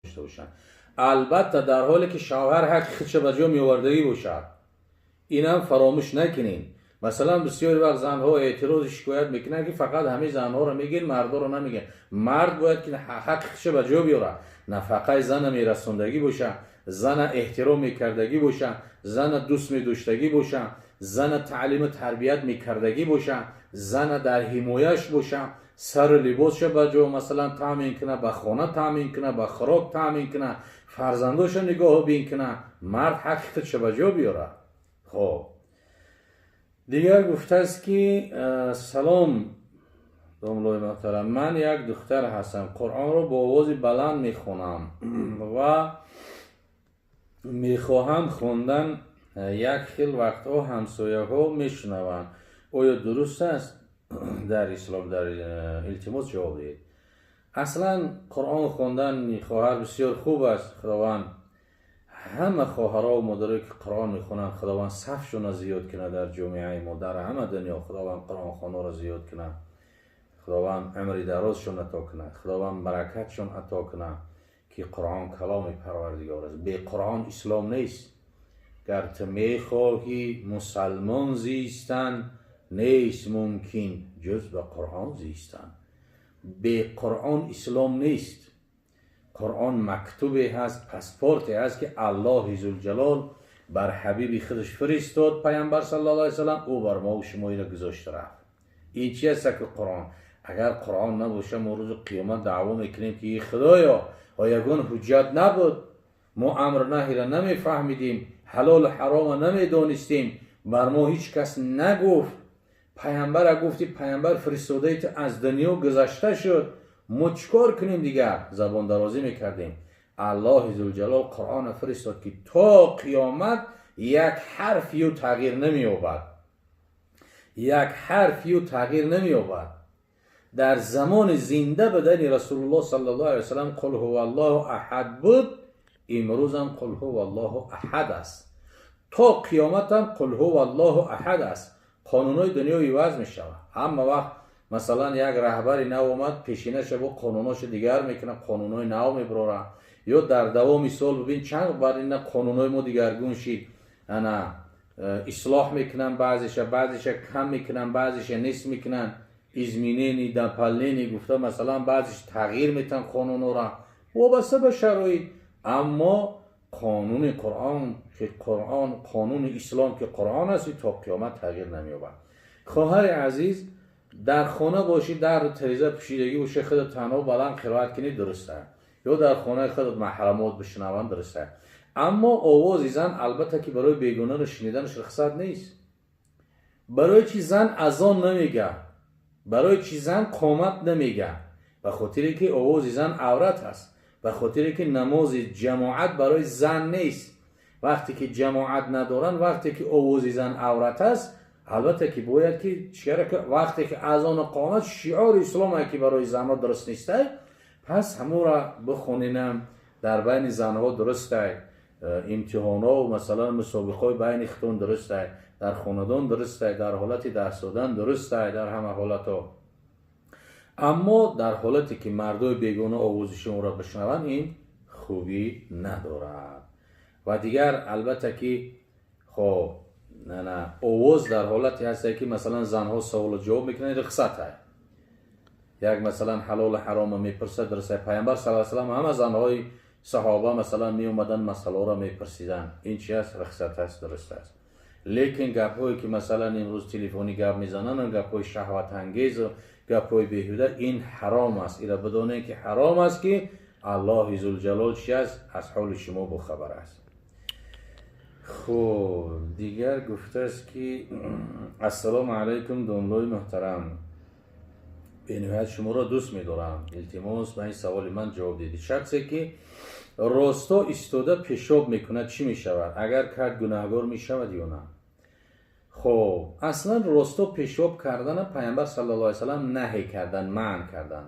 Дошта бошанд, албатта дар ҳоле ки шавҳар ҳаққи худша ба ҷо меовардагӣ бошад. Инам фаромӯш накунед. Масалан, бисёри вақт занҳо эътирози шикоят мекунанд, ки фақат ҳамаи занҳоро мегӯед, мардоро намегӯед. Мард бояд ки ҳаққи худша ба ҷо биёрад, нафақаи зана мерасондагӣ боша, зана эҳтиром мекардагӣ боша, зана дӯст медоштагӣ боша, зана таълиму тарбият мекардагӣ боша, зана дар ҳимояш боша, сару либосша ба ҷо, масалан, таъмин куна, ба хона таъмин куна, ба хӯрок таъмин куна, фарзандоша нигоҳу бин куна. Мард ҳаққи худша ба ҷо биёрад. Хоб, дигар гуфтааст ки: «Салом, домлои муҳтарам, ман як духтар ҳастам, Қуръонро бо овози баланд мехонам ва мехоҳам хондан, як хел вақтҳо ҳамсояҳо мешунаванд. Оё дуруст аст дар ислом? Дар илтимос, ҷавоб диҳед». Аслан Қуръон хондани хоҳар бисёр хуб аст. Худованд ҳама хоҳарову модарое ки Қуръон мехонанд, Худованд сафшона зиёд кунад. Дар ҷомеаи мо, дар ҳама дунё Худованд қуръонхоноро зиёд кунад, Худованд умри дарозшон ато кунад, Худованд баракатшон ато кунад, ки Қуръон каломи Парвардигор аст. Бе Қуръон ислом нест. Гар ту мехоҳӣ мусалмон зистан, нест мумкин ҷуз ба Қуръон зистан. Бе Қуръон ислом нест. Қуръон мактубе ҳаст, паспорте ҳаст, ки Аллоҳи Зулҷалол бар ҳабиби худаш фиристод, Паямбар саллаллоҳу алайҳи васаллам. Ӯ бар мову шумо иро гузошта рафт. Ин чи аст ки Қуръон? Агар Қуръон набоша, мо рӯзи қиёмат даъво мекунем, ки «Худоё, ягон ҳуҷҷат набуд, мо амр наҳиро намефаҳмидем, ҳалолу ҳарома намедонистем, бар мо ҳеҷ кас нагуфт. Паямбара гуфти, паямбар фиристодаи ту аз дунё гузашта шуд, мо чӣ кор кунем дигар?» Забондарозӣ мекардем. Аллоҳи Зулҷалол Қуръонро фиристод, ки то қиёмат як ҳарфию тағйир намеёбад, як ҳарфию тағйир намеёбад. Дар замони зинда будани Расулуллоҳ саллаллоҳу алайҳи васаллам «Қул ҳуваллоҳу аҳад» буд, имрӯзам «Қул ҳуваллоҳу аҳад» аст, то қиёматам «Қул ҳуваллоҳу аҳад» аст. Қонунҳои дунё иваз мешавад ҳама вақт. Масалан, як раҳбари нав омад, пешинаша бо қонунҳошо дигар мекунад, қонунҳои нав мебарорад. Ё дар давоми сол бибин, чанд бар ина қонунҳои мо дигаргун шид. Ана ислоҳ мекунанд баъзеша, баъзеша кам мекунанд, баъзеша нест мекунанд, изменение, дополнение гуфта, масалан, баъзеш тағйир метаҳанд қонунҳоро вобаста ба шароит. Аммо қонуни Қуръон, ки Қуръон, қонуни ислом, ки Қуръон аст, то қиёмат тағйир намеёбад. Хоҳари азиз, дар хона бошӣ, дару тиреза пӯшидагӣ боша, худат танҳо баланд қироат кунӣ, дуруст аст. Ё дар хонаи худат маҳрамот бишунаванд, дуруст аст. Аммо овози зан, албатта, ки барои бегонаро шуниданаш рухсат нест. Барои чи зан азон намега? Барои чи зан қомат намега? Ба хотире ки овози зан аврат аст, ба хотире ки намози ҷамоат барои зан нест. Вақте ки ҷамоат надоранд, вақте ки овози зан аврат аст, албатта ки бояд ки чикара? Вақте ки азону қомат шиори ислом ки барои занҳо дуруст нестай, пас ҳамура бихонинам дар байни занҳо дурустай, имтиҳонҳо, масалан, мусобиқаҳои байни худтон дурустай, дар хонадон дурустай, дар ҳолати дарс додан дурустай, дар ҳама ҳолатҳо. Аммо дар ҳолате ки мардои бегона овози шуморо бишнаванд, ин хубӣ надорад. Ва дигар, албатта ки, хоб, овоз дар ҳолате ҳасте, ки масалан занҳо саволу ҷавоб мекунанд, рухсат як, масалан, ҳалолу ҳарома мепурсад, дуруст. Пайғамбар саллаллоҳу алайҳи васаллам ҳама занҳои саҳоба, масалан, меомаданд, масъалаҳоро мепурсиданд. Ин чи аст? Рухсат аст, дуруст аст. Лекин гапҳое ки, масалан, имрӯз телефонӣ гап мезананд, гапҳои шаҳватангезу гапҳои беҳуда, ин ҳаром аст. Ира бидонед, ки ҳаром аст, ки Аллоҳи Зулҷалол чи аст, аз ҳоли шумо бохабар аст. Хуб, дигар гуфтааст, ки: «Ассалому алайкум, домлои муҳтарам, бениҳоят шуморо дӯст медорам. Илтимос, ба ин саволи ман ҷавоб дидед. Шахсе ки росто истода пешоб мекунад, чӣ мешавад? Агар кард, гунаҳгор мешавад ё на?» Хоб, аслан росто пешоб кардана Пайғамбар саллаллоҳу алайҳи васаллам наҳй кардан, манъ кардан.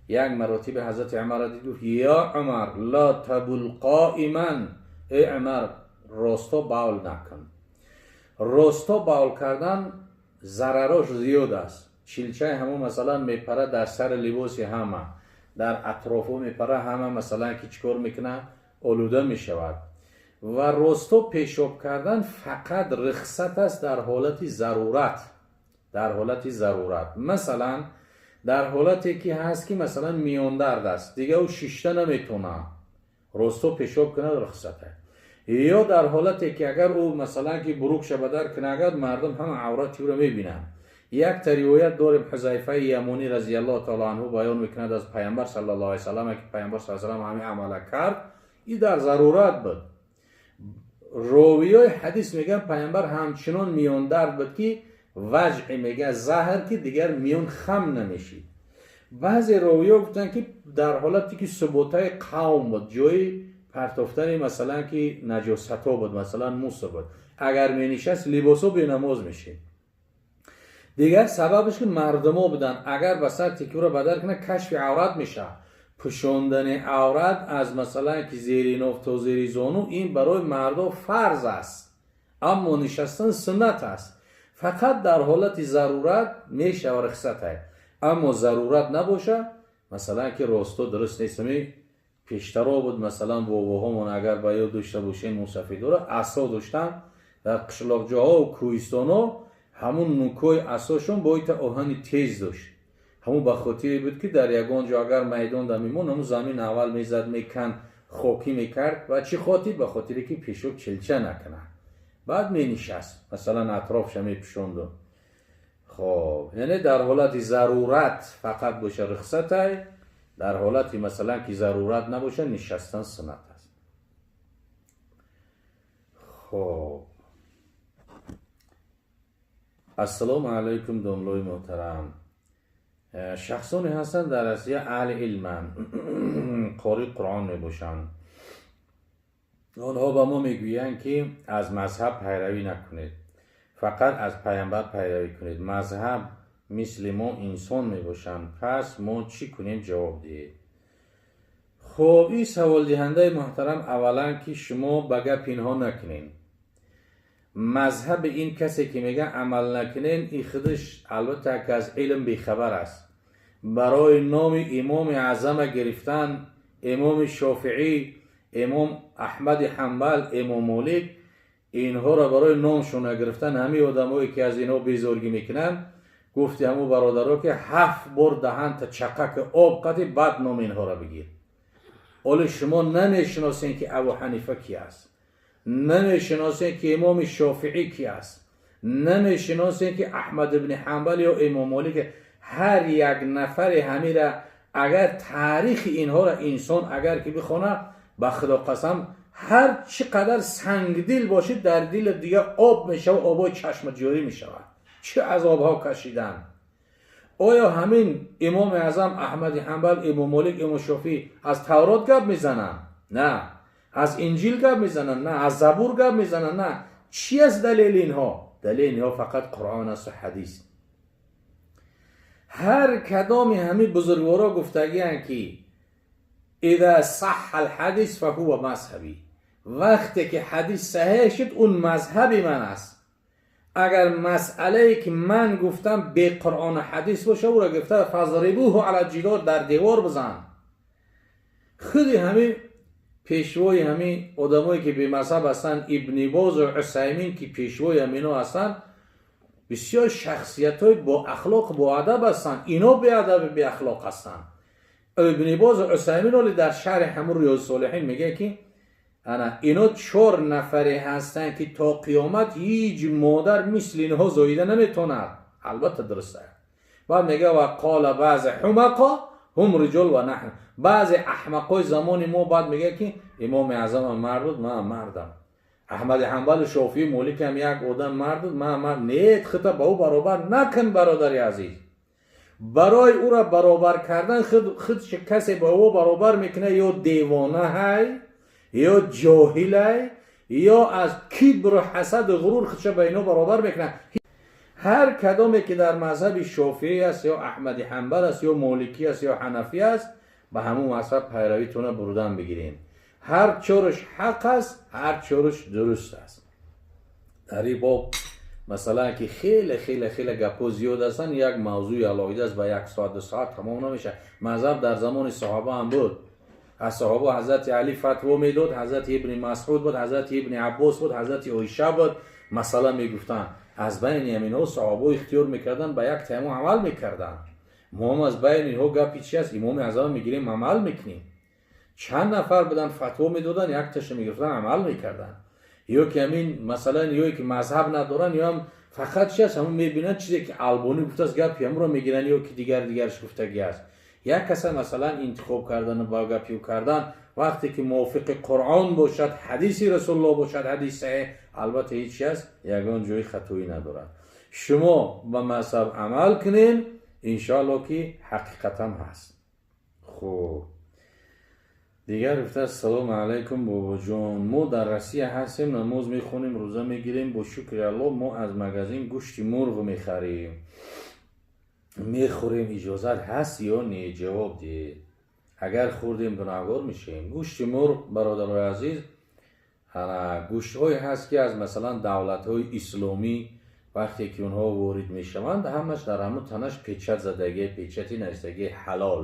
Як маротиба Ҳазрати Умарро дид, гуфт: «Ё Умар, ла табул қоиман», эй Умар, росто бавл накун. Росто бавл кардан зарарош зиёд аст. Чилчаи ҳамон, масалан, мепарад дар сари либоси ҳама. дар атрофо мепара, ҳама масалан ки чӣ кор мекунад, олуда мешавад. Ва росто пешоб кардан фақат рухсат аст дар ҳолати зарурат, дар ҳолати зарурат. Масалан, дар ҳолате ки ҳаст, ки масалан миёндард аст, дига ӯ шишта наметавонад, росто пешоб кунад, рухсат аст. Ё дар ҳолате ки агар ӯ масалан ки бурукша бадар кунад, агар мардум ҳама аврати ӯро мебинанд. Якта ривоят дорем, Ҳузайфаи Ямонӣ разияллоҳу таала анҳу баён мекунад аз Пайғамбар саллаллоҳу алайҳи васаллам, ки Пайғамбар саллаллоҳу алайҳи васаллам ҳамин амала кард, и дар зарурат буд. Ровиёи ҳадис мегӯянд, Пайғамбар ҳамчунон миёндард буд, ки ваҷъи мега заҳр, ки дигар миён хам намешид. Баъзе ровиё гуфтанд, ки дар ҳолате ки суботаи қавм буд, ҷои партофтани масалан ки наҷосатҳо буд, масалан мусо буд, агар менишаст, либосҳо бенамоз мешид. Дигар сабабаш ки мардумо буданд, агар ба сар тикюра бадар кунад, кашфи аврат мешавад. Пӯшондани аврат аз масалан ки зери ноф то зери зону, ин барои мардо фарз аст, аммо нишастан суннат аст. Фақат дар ҳолати зарурат мешава, рухсат, аммо зарурат набоша, масалан ки росто дуруст нест. Ами пештаро буд, масалан бобоҳомон, агар ба ёд дошта бошем, мусафидора асо доштанд дар қишлоқҷоҳо, кӯҳистонҳо, ҳамун нукои асошон боита оҳани тез дошт. Ҳамун ба хотире буд, ки дар ягон ҷо агар майдон да мемон, ҳамун замин аввал мезад, меканд, хокӣ мекард. Ва чӣ хотир? Ба хотире ки пешоб челча накунад. Баъд менишаст, масалан атрофша мепӯшонду. Хоб, яъне дар ҳолати зарурат фақат боша, рухсатай, дар ҳолати масалан ки зарурат набоша, нишастан суннат аст. Хоб, ассалому алайкум, домлои муҳтарам. Шахсоне ҳастанд дар Россия, аҳли илманд, қории Қуръон мебошанд. Онҳо ба мо мегӯянд, ки аз мазҳаб пайравӣ накунед, фақат аз Пайғамбар пайравӣ кунед. Мазҳаб мисли мо инсон мебошанд, пас мо чӣ кунем? Ҷавоб диҳед. Хуб, ин саволдиҳандаи муҳтарам, аввалан ки шумо ба гап инҳо накунед. Мазҳаби ин касе ки мега амал накунен, ин худаш албатта ки аз илм бехабар аст. Барои номи Имоми Аъзама гирифтан, Имоми Шофиӣ, Имом Аҳмади Ҳанбал, Имом Молик, инҳоро барои номшона гирифтан, ҳамин одамое ки аз инҳо безоргӣ мекунанд, гуфти ҳамун бародаро, ки ҳафт бор даҳанта чақаки об қати, баъд номи инҳоро бигир. Оле шумо намешиносем, ки Абу Ҳанифа ки аст, намешиносем, ки Имоми Шофиӣ ки аст, намешиносем, ки Аҳмад ибни Ҳанбал ё Имом Молик. Ҳар як нафари ҳамира агар таърихи инҳоро инсон агар ки бихона, ба Худо қасам, ҳар чӣ қадар сангдил бошид, дар дили дига об мешава, обои чашма ҷорӣ мешавад, чӣ азобҳо кашидан. Оё ҳамин Имоми Аъзам Аҳмади Ҳанбал, Имом Молик, Имом Шофиӣ аз Таврот гап мезананд? На. Аз Инҷил гап мезананд? На. Аз Забур гап мезананд? На. Чӣ аст далели инҳо? Далели инҳо фақат Қуръон асту ҳадис. Ҳар кадоми ҳамин бузургворо гуфтагианд, ки إذا صح الحديث فهو مذهبي. Вақте ки ҳадис саҳеҳ шуд, он мазҳаби ман аст. Агар масъалае ки ман гуфтам бе Қуръону ҳадис боша, ӯро гирифта فاضربوه على الجدار, дар девор бизан. Худи ҳамин пешвои ҳамин одамое ки бемазҳаб ҳастанд, Ибни Бозу Усаймин, ки пешвои ҳамино ҳастанд, бисёр шахсиятҳои бо ахлоқ, боадаб ҳастанд. Ино беадаби, беахлоқ ҳастанд. Ибни Бозу Усаймин оли дар шарҳи ҳамун Риёзи Солиҳин мегӯяд, ки ана ино чор нафаре ҳастанд, ки то қиёмат ҳеҷ модар мисли инҳо зоида наметавонад. Албатта дуруст аст. Баъд мега: وقال بعض حمقا هم رجال ونحن. Баъзе аҳмақои замони мо баъд мега, ки Имоми Аъзамам мард буд, ман мардам, Аҳмади Ҳанбалу Шофиӣ, Моликам як одам мард буд, ман мард. Нет, худта ба ӯ баробар накун, бародари азиз. Барои ӯра баробар кардан, худ касе ба ӯ баробар мекунад, ё девонаҳай, ё ҷоҳилай, ё аз кибру ҳасаду ғурур худша ба ино баробар мекунад. Ҳар кадоме ки дар мазҳаби Шофиӣ аст, ё Аҳмади Ҳанбал аст, ё Моликӣ аст, ё Ҳанафӣ аст, ба ҳамун мазҳаб пайравитона бурдан бигирем. Ҳар чораш ҳақ аст, ҳар чораш дуруст аст. Дар ин боб Масалан ки хеле хеле хеле гапҳо зиёд ҳастанд, як мавзӯи алоҳида аст, ба як соат 2 соат тамом намешавад. Мазҳаб дар замони саҳоба ҳам буд. Аз саҳоба ҳазрати Алӣ фатво медод, ҳазрати ибни Масъуд буд, ҳазрати ибни Аббос буд, ҳазрати Оиша буд. Масалан мегуфтанд, аз байни ҳаминҳо саҳобаҳо ихтиёр мекарданд, ба як таяммум амал мекарданд. Мо ҳам аз байни инҳо гапи чи аст, имоми аъзам мегирем, амал мекунем. Чанд нафар буданд, фатво медоданд, якташа мегирифтанд, амал мекарданд. Ё ки ҳамин масалан, ё ки мазҳаб надоранд, ё ҳам фақат чи аст, ҳамон мебинанд чизе ки Албонӣ гуфтааст, гапи ҳамонро мегиранд, ё ки дигар дигарш гуфтагӣ аст. Як каса масалан интихоб кардану ба гапи ӯ кардан, вақте ки мувофиқи Қуръон бошад, ҳадиси Расулуллоҳ бошад, ҳадиси саҳеҳ, албатта ҳеҷ чи аст, ягон ҷои хатоӣ надорад. Шумо ба мазҳаб амал кунед, иншоаллоҳ ки ҳақиқатам ҳаст. Хуб, дигар гуфтааст: салому алайкум бобоҷон, мо дар Россия ҳастем, намоз мехонем, рӯза мегирем, бо шукри Аллоҳ. Мо аз магазин гӯшти мурғ мехарем, мехӯрем, иҷозат ҳаст ё не? Ҷавоб диҳед. Агар хӯрдем, гунаҳгор мешавем. Гӯшти мурғ, бародарои азиз, гӯштҳое ҳаст ки аз масалан давлатҳои исломӣ вақте ки онҳо ворид мешаванд, ҳамаш дар ҳамун танаш печат задагие, печати навиштагии ҳалол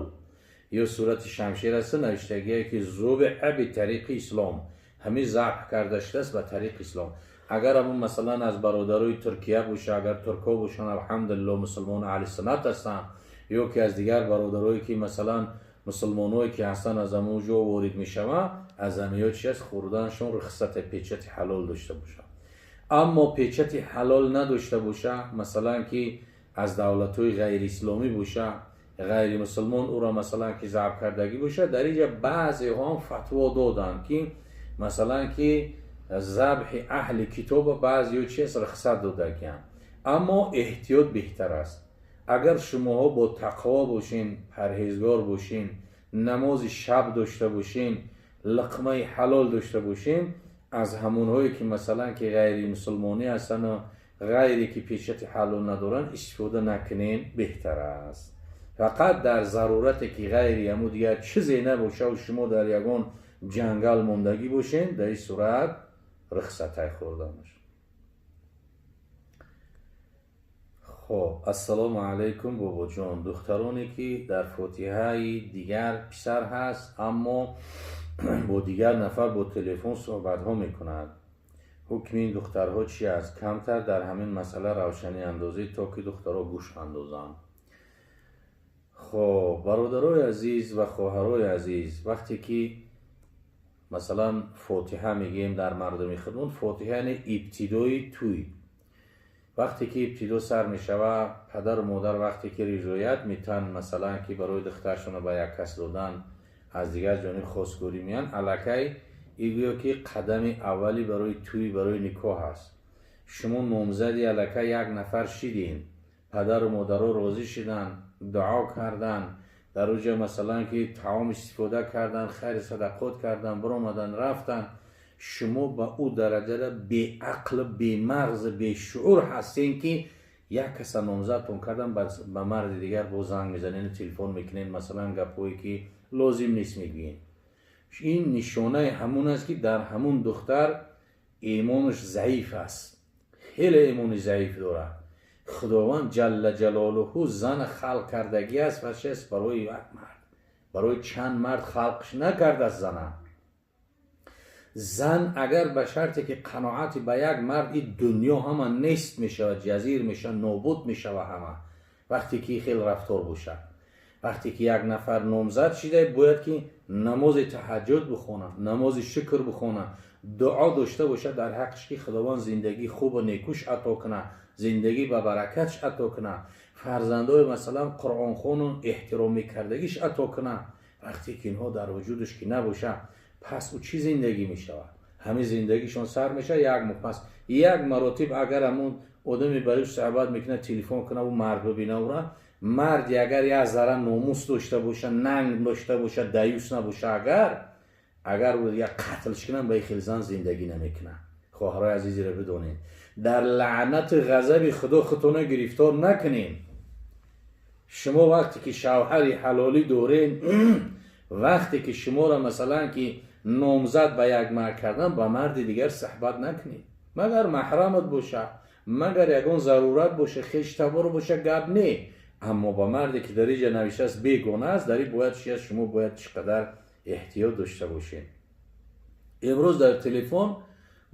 ё сурати шамшер аст, навиштагие ки зубиҳа битариқи ислом, ҳамин забҳ карда шудааст ба тариқи ислом. Агар ҳамун масалан аз бародарои Туркия боша, агар туркҳо бошанд, алҳамдулилло, мусулмони аҳли суннат ҳастанд, ё ки аз дигар бародарое ки масалан мусулмоное ки ҳастанд, аз ҳамон ҷо ворид мешаванд, аз ҳамиҳо чи аст, хӯрданашон рухсате, печати ҳалол дошта бошад. Аммо печати ҳалол надошта боша, масалан ки аз давлатҳои ғайриисломӣ боша, ғайримусулмон ӯро масалан ки забҳ кардагӣ бошад, дар инҷа баъзеҳо ҳам фатво доданд ки масалан ки забҳи аҳли китоба баъзеҳо чи аст, рухсат додагианд. Аммо эҳтиёт беҳтар аст. Агар шумоҳо бо тақво бошен, парҳезгор бошен, намози шаб дошта бошен, луқмаи ҳалол дошта бошен, аз ҳамонҳое ки масалан ки ғайримусулмонӣ ҳастану ғайре ки печати ҳалол надоранд, истифода накунен беҳтар аст. Фақат дар зарурате ки ғайри ҳамун дигар чизе набошаву шумо дар ягон ҷангал мондагӣ бошен, дар ин сурат рухсатай хӯрданаш. Хоб, ассалому алайкум бобоҷон. Духтароне ки дар фотиҳаи дигар писар ҳаст, аммо бо дигар нафар бо телефон суҳбатҳо мекунад, ҳукми ин духтарҳо чи аст? Камтар дар ҳамин масъала равшанӣ андозед, то ки духтарҳо гӯш андозанд. Хоб, бародарои азиз ва хоҳарои азиз, вақте ки масалан фотиҳа мегӯем дар мардуми худмон, фотиҳа яъне ибтидои тӯй. Вақте ки ибтидо сар мешава, падару модар вақте ки ризоят метан, масалан ки барои духтаршона ба як кас додан, аз дигар ҷониб хостгорӣ меянд, аллакай ин гӯё ки қадами аввали барои тӯй, барои никоҳ аст. Шумо номзади аллакай як нафар шидин, падару модаро розӣ шиданд, дуо карданд, дар оҷа масалан ки таом истифода карданд, хайри садақот карданд, биромаданд, рафтанд. Шумо ба ӯ дараҷада беақл, бемағз, бешуур ҳастем ки як каса номзадтон кардан, ба марди дигар боз занг мезанед, телефон мекунед, масалан гапҳое ки лозим нест мегӯед. Ин нишонаи ҳамун аст ки дар ҳамун духтар имонаш заиф аст, хеле имони заиф дорад. Худованд ҷалла ҷалолуҳу зана халқ кардагӣ аст ва чист барои як мард, барои чанд мард халқш накардааст зана. Зан агар ба шарте ки қаноати ба як мард, ин дунё ҳама нест мешавад, ҷазир мешавад, нобуд мешавад ҳама, вақте ки хел рафтор бошад. Вақте ки як нафар номзад шида, бояд ки намози таҳаҷҷуд бихонад, намози шукр бихонад, дуо дошта бошад дар ҳаққаш ки Худованд зиндагии хубу некӯш ато кунад, зиндагӣ ба баракатш ато кунад, фарзандои масалан қуръонхону эҳтиромикардагиш ато кунад. Вақте ки инҳо дар вуҷудаш ки набошад, пас ӯ чӣ зиндагӣ мешавад? Ҳамин зиндагишон сар мешавад як моҳ пас як маротиб. Агар ҳамун одаме барои суҳбат мекунад, телефон кунад, ӯ мард бибина ӯра, марди агар як зарра номус дошта боша, нанг дошта боша, даюс набоша, агар ӯ як қатлш кунад, ба хел зан зиндагӣ намекунад. Хоҳарои азизиро бидонед, дар лаънату ғазаби Худо худтона гирифтор накунед. Шумо вақте ки шавҳари ҳалолӣ доред, вақте ки шуморо масалан ки номзад ба як мард кардан, ба марди дигар суҳбат накунед, магар маҳрамат боша, Магар ягон зарурат боша, хештабор боша, гап не. Аммо ба марде ки дар инҷа навиштааст, бегона аст, дар ин бояд чи аст, шумо бояд чӣ қадар эҳтиёт дошта бошед. Имрӯз дар телефон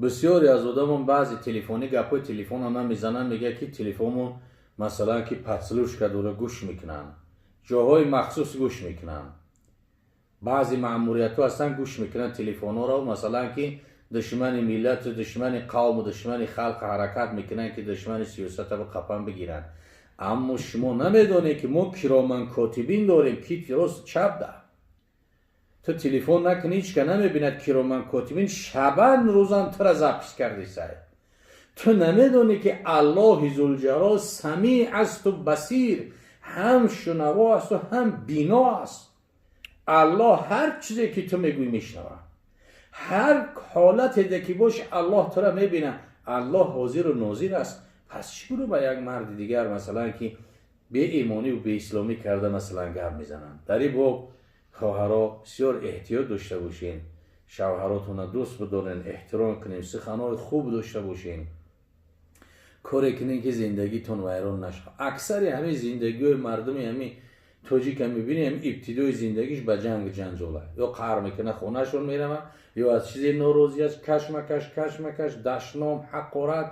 бисёре аз одамон баъзе телефонӣ гапҳои телефонро намезананд, мегӯяд, ки телефонмон, масалан, ки подслушка дора, гӯш мекунанд, ҷоҳои махсус гӯш мекунанд. Баъзе маъмуриятҳо ҳастанд, гӯш мекунанд телефонҳоро, масалан, ки душмани миллату душмани қавму душмани халқ ҳаракат мекунанд, ки душмани сиёсата ба қапан бигиранд. Аммо шумо намедонед, ки мо кироман котибин дорем, ки рост чап да ту телефон накунӣ, ҳичка намебинад. Кироман котибин шабан рӯзан тура запись кардисай. Ту намедонӣ, ки Аллоҳи зулҷалол самеъ асту басир, ҳам шунаво асту ҳам бино аст. Аллоҳ ҳар чизе ки ту мегӯӣ, мешунавад. Ҳар ҳолате ки боши, Аллоҳ тура мебинад. Аллоҳ ҳозиру нозир аст. Пас чӣ гуна ба як марди дигар, масалан, ки беимониву беисломӣ карда, масалан, гап мезананд? Дар ин боб, хоҳаро, бисёр эҳтиёт дошта бошен, шавҳаротонро дӯст бидорен, эҳтиром кунем, суханҳои хуб дошта бошен, коре кунем, ки зиндагитон вайрон нашавад. Аксари ҳамин зиндагиҳои мардуми ҳамин тоҷика мебинем, ҳамин ибтидои зиндагиш ба ҷангу ҷанҷола: ё қаҳр мекунад, хонашон меравад, ё аз чизе норозӣ аст, кашмакаш, кашмакаш, дашном, ҳақорат.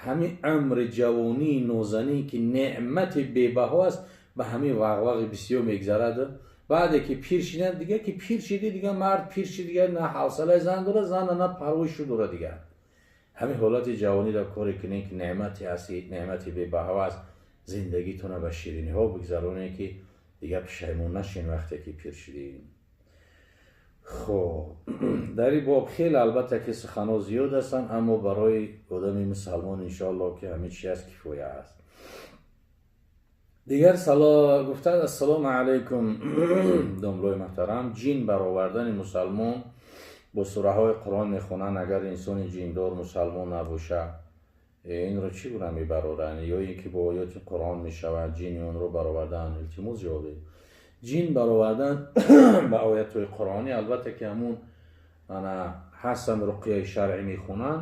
Ҳамин умри ҷавонии нозанин, ки неъмати бебаҳо аст, ба ҳамин вағвағи бисёр мегзарад. Баъде ки пир шиданд, дигар ки пир шиди, дигар мард пир шид, дигар на ҳавсалаи зан дорад, зана на парвоишу дорад. Дигар ҳамин ҳолати ҷавониро коре кунем, ки неъмате ҳасти, неъмати бебаҳо аст, зиндагитонро ба шириниҳо бигзаронем, ки дигар пушаймон нашин, вақте ки пир шудем. Хоб, дар ин боб хеле, албатта, ки суханҳо зиёд ҳастанд, аммо барои одами мусалмон, иншоаллоҳ, ки ҳамин чи аст, кифоя аст. Дигар гуфтанд: «Ассалому алайкум, домлои муҳтарам. Ҷин баровардани мусалмон бо сураҳои Қуръон мехонанд. Агар инсони ҷиндор мусалмон набошад, инро чӣ гуна мебароранд? Ё ин ки бо оёти Қуръон мешавад ҷини онро баровардан? Илтимос, ҷавоб диҳед.» Ҷин баровардан ба оятҳои қуръонӣ, албатта, ки ҳамун ана ҳастанд, руқияи шаръӣ мехонанд,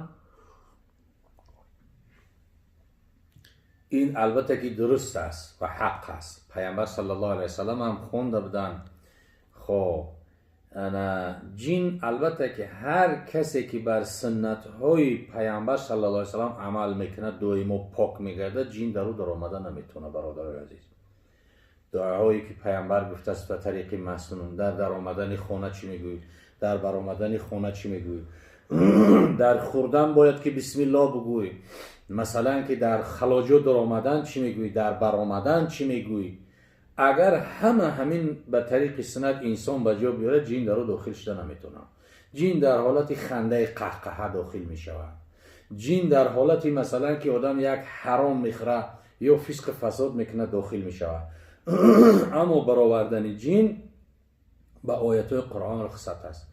ин, албатта, ки дуруст аст ва ҳақ аст. Пайғамбар саллаллоҳу алайҳи васаллам ҳам хонда буданд. Хоб, ана ҷин, албатта, ки ҳар касе ки бар суннатҳои Пайғамбар саллаллоҳу алайҳи васаллам амал мекунад, доимо пок мегардад, ҷин дар ӯ даромада наметавонад. Бародарои азиз, дуоҳое ки Пайғамбар гуфтааст ба тариқи маснун: дар даромадани хона чӣ мегӯӣ, дар баромадани хона чӣ мегӯӣ, дар хӯрдан бояд ки бисмиллоҳ бигӯӣ, масалан, ки дар халоҷо даромадан чӣ мегӯӣ, дар баромадан чӣ мегӯӣ, агар ҳама ҳамин ба тариқи суннат инсон ба ҷо биёрад, ҷин дар ӯ дохил шуда наметавонад. Ҷин дар ҳолати хандаи қаҳқаҳа дохил мешавад. Ҷин дар ҳолати, масалан, ки одам як ҳаром мехӯрад ё фисқу фасод мекунад, дохил мешавад. Аммо баровардани ҷин ба оятҳои Қуръон рухсат аст.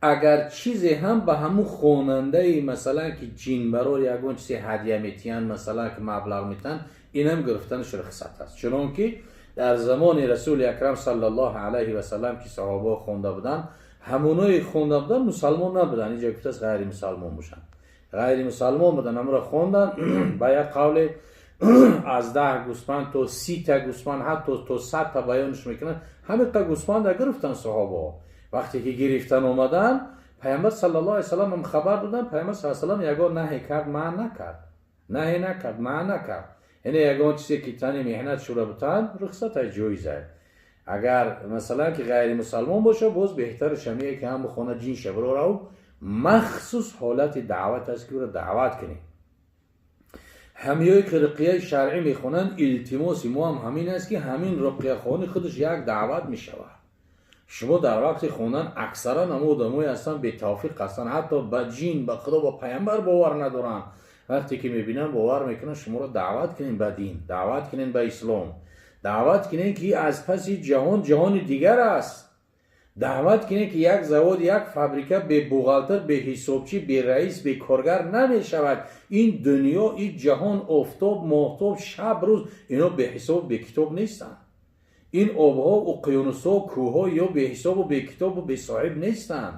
Агар чизе ҳам ба ҳамун хонандаи, масалан, ки ҷинбарор ягон чизе ҳадя метиҳанд, масалан, ки маблағ метиҳанд, инам гирифтанаш рухсат аст. Чунон ки дар замони Расули Акрам саллаллоҳу алайҳи васаллам, ки саҳобаҳо хонда буданд, ҳамоное хонда буданд, мусалмон набуданд. Инҷа гуфтааст, ғайри мусалмон бошанд, ғайри мусалмон буданд, ҳамонро хонданд. Ба як қавле, аз 10 гӯспанд то 30-та гӯспанд, ҳатто то 100-та баёнш мекунанд, ҳамиқа гӯспанда гирифтанд саҳобаҳо. Вақте ки гирифтан омаданд, Пайғамбар саллаллоҳу алайҳи васаллам ҳам хабар доданд. Пайғамбар саллаллоҳу алайҳи васаллам ягон наҳе кард? Манъ накард, наҳе накард, манъ накард. Яъне ягон чизе ки тани меҳнат шуда бутанд, рухсатай, ҷоизай. Агар, масалан, ки ғайри мусалмон боша, боз беҳтараш ҳамие, ки ҳам бихона, ҷин шаброрав, махсус ҳолати даъват аст, ки ӯро даъват кунем. Ҳамиёе ки руқияи шаръӣ мехонанд, илтимоси мо ҳам ҳамин аст, ки ҳамин руқияхонӣ худаш як даъват мешавад. Шумо дар вақти хондан, аксаран ҳамо одамое ҳастанд, бетавфиқ ҳастанд, ҳатто ба ҷин, ба Худо, ба Пайғамбар бовар надоранд. Вақте ки мебинанд, бовар мекунанд. Шуморо даъват кунем ба дин, даъват кунем ба ислом, даъват кунем, ки аз паси ҷаҳон ҷаҳони дигар аст. Даъват кунем, ки як завод, як фабрика бе бухгалтер, бе ҳисобчӣ, бе раис, бе коргар намешавад. Ин дунё, ин ҷаҳон, офтоб, моҳтоб, шаб, рӯз, ино беҳисобу бекитоб нестанд. Ин обҳо, уқёнусҳо, кӯҳҳо ё беҳисобу бекитобу бесоҳиб нестанд.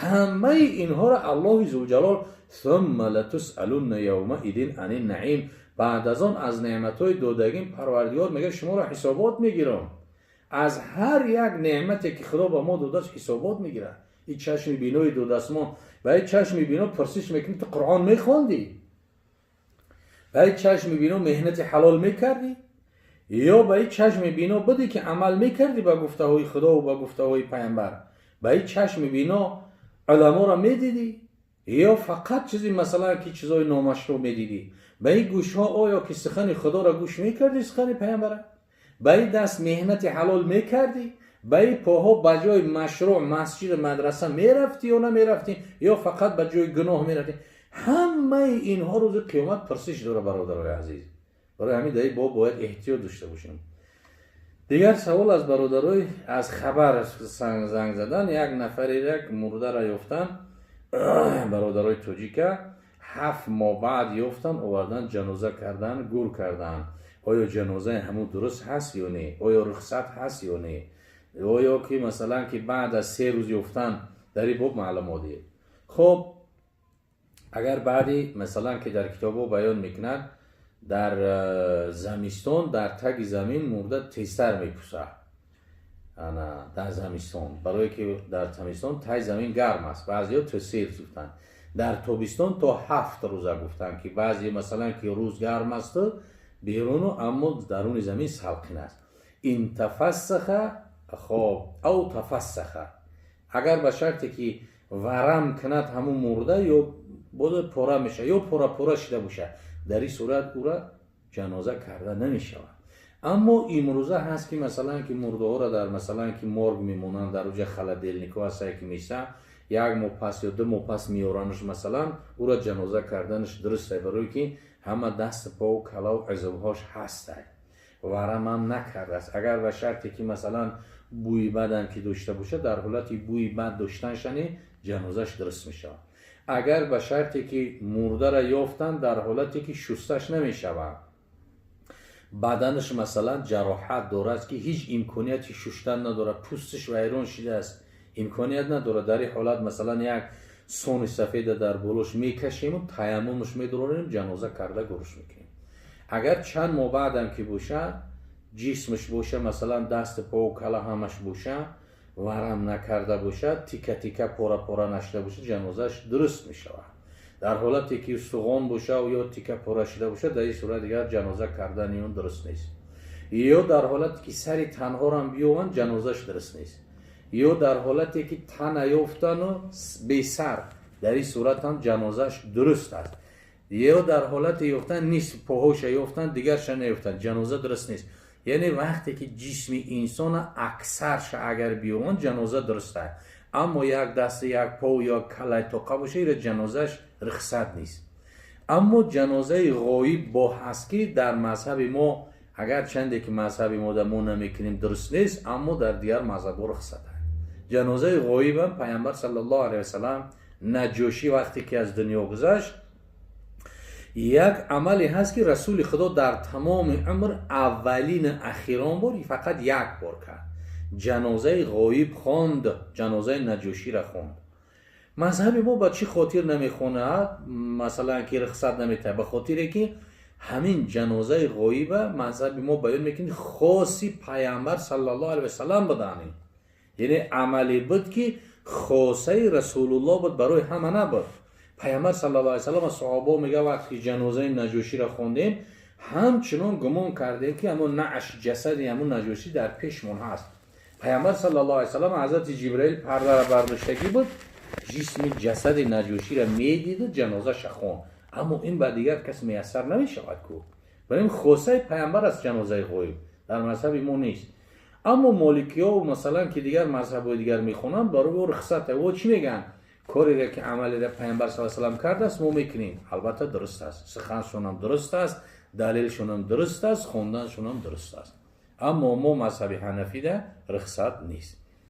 Ҳамаи инҳоро Аллоҳи Зулҷалол сумма латусалунна явмаидин ани наим, баъд аз он аз неъматҳои додагим Парвардигор мегӯяд, шуморо ҳисобот мегирам. Аз ҳар як неъмате ки Худо ба мо додааст, ҳисобот мегирад. Ин чашми бинои додастмон, ба ин чашми бино пурсиш мекунӣ, ту Қуръон мехондӣ? Ба ин чашми бино меҳнати ҳалол мекардӣ? Ё ба ин чашми бино будӣ ки амал мекардӣ ба гуфтаҳои Худову ба гуфтаҳои Пайғамбар? Ба ин чашми бино уламоро медидӣ ё фақат чизи, масалан, ки чизои номашрӯъ медидӣ? Ба ин гӯшҳо оё ки сухани Худоро гӯш мекардӣ, сухани Пайғамбара? Ба ин даст меҳнати ҳалол мекардӣ? Ба ин поҳо ба ҷои машрӯъ, масҷиду мадраса мерафтӣ ё намерафтӣ, ё фақат ба ҷои гуноҳ мерафтӣ? Ҳамаи инҳо рӯзи қиёмат пурсиш дора, бародарои азиз. Барои ҳамин дар ин боб бояд эҳтиёт дошта бошем. Дигар савол аз бародарои аз хабар занг задан. Як нафаре як мурдаро ёфтан, бародарои тоҷика, 7 моҳ баъд ёфтан, овардан, ҷаноза кардан, гур кардан. Оё ҷанозаи ҳамун дуруст ҳаст ё не? Оё рухсат ҳаст ё не? Оё ки, масалан, ки баъд аз 3 рӯз ёфтан, дар ин боб маълумот диҳед. Хуб, агар баъди, масалан, ки дар китобҳо баён мекунад, дар замистон дар таги замин мурда тезтар мепусад. Ана дар замистон, барое ки дар замистон таги замин гарм аст, баъзеҳо то 3 рӯз гуфтанд, дар тобистон то 7 рӯза гуфтанд, ки баъзе, масалан, ки рӯз гарм асту беруну, аммо даруни замин салқин аст. Ин тафассаха, хоб, ав тафассаха, агар ба шарте ки варам кунад ҳамун мурда ё бода пора мешавад ё пора пора шида бошад, дар ин сурат ӯра ҷаноза карда намешавад. Аммо имрӯза ҳаст ки, масалан, ки мурдаҳоро дар, масалан, ки морг мемонанд, дар уҷа холодильник ҳо ҳастае ки меиста, як моҳ пас ё 2 моҳ пас меоранаш, масалан, ӯра ҷаноза карданаш дурусте, барое ки ҳама дасту пову калаву изобҳош ҳастай, варамам накардааст. Агар ба шарте ки, масалан, бӯи бадам ки дошта бошад, дар ҳолати бӯи бад доштаншани ҷанозаш дуруст мешавад. Агар ба шарте ки мурдаро ёфтанд дар ҳолате ки шусташ намешавад, баданаш, масалан, ҷароҳат дорад, ки ҳеҷ имконияти шуштан надорад, пӯсташ вайрон шудааст, имконият надорад, дар ин ҳолат, масалан, як сони сафеда дар болош мекашему таяммумаш медоронем, ҷаноза карда гурӯш мекунем. Агар чанд моҳ баъдам ки бошад, ҷисмаш боша, масалан, дасту пову кала ҳамаш боша, варам накарда бошад, тика тика, пора пора нашуда бошад, ҷанозааш дуруст мешавад. Дар ҳолате ки устухон боша ё тика пора шуда бошад, дар ин сурат дигар ҷаноза кардани он дуруст нест. Ё дар ҳолате ки сари танҳорам биёванд, ҷанозаш дуруст нест. Ё дар ҳолате ки тана ёфтану бесар, дар ин сурат ҳам ҷанозаш дуруст аст. Ё дар ҳолате ёфтан нисф поҳоша ёфтан, дигарша наёфтан, ҷаноза дуруст нест. Яъне вақте ки ҷисми инсона аксарша агар биёванд, ҷаноза дуруст аст, аммо як дасту як по ё калай тоқа боша, ира ҷанозааш рухсат нест. Аммо ҷанозаи ғоиб бо ҳаст, ки дар мазҳаби мо, агар чанде ки мазҳаби мо мо намекунем, дуруст нест, аммо дар дигар мазҳабҳо рухсат аст. Ҷанозаи ғоибам Пайғамбар саллаллоҳу алайҳи васалам, Наҷошӣ вақте ки аз дунё гузашт, як амале ҳаст, ки Расули Худо дар тамоми умр аввалину ахирон бор фақат як бор кард, ҷанозаи ғоиб хонд, ҷанозаи Наҷоширо хонд. Мазҳаби мо ба чӣ хотир намехонад, масалан, ки рухсат наметаҳад? Ба хотире ки ҳамин ҷанозаи ғоиба мазҳаби мо баён мекунад, хоси Пайғамбар саллаллоҳу алайҳи васалам буданд, яъне амале буд, ки хосаи Расулуллоҳ буд, барои ҳама набуд. Пайғамбар саллаллоҳу алайҳи васалам, саҳобао мега, вақте ки ҷанозаи Наҷоширо хондем, ҳамчунон гумон кардем, ки ҳамон наъш, ҷасади ҳамон Наҷошӣ дар пешмон ҳаст. Пайғамбар саллаллоҳу алайҳи васалам, ҳазрати Ҷибраил пардара бардоштагӣ буд, ҷисми ҷасади Наҷоширо медиду ҷанозаша хонд. Аммо ин ба дигар кас муяссар намешавад ку. Барои ин хосаи Пайғамбар аст ҷанозаи ғоиб, дар мазҳаби мо нест. Аммо моликиёву, масалан, ки дигар мазҳабҳои дигар мехонанд, барои ӯ рухсат. О чӣ мегӯянд? Кореро ки амалеро Пайғамбар са салам кардааст, мо мекунем. Албатта, дуруст аст, суханшонам дуруст аст, далелшонам дуруст аст, хонданшонам дуруст аст, аммо мо мазҳаби ҳанафида рухсат нест.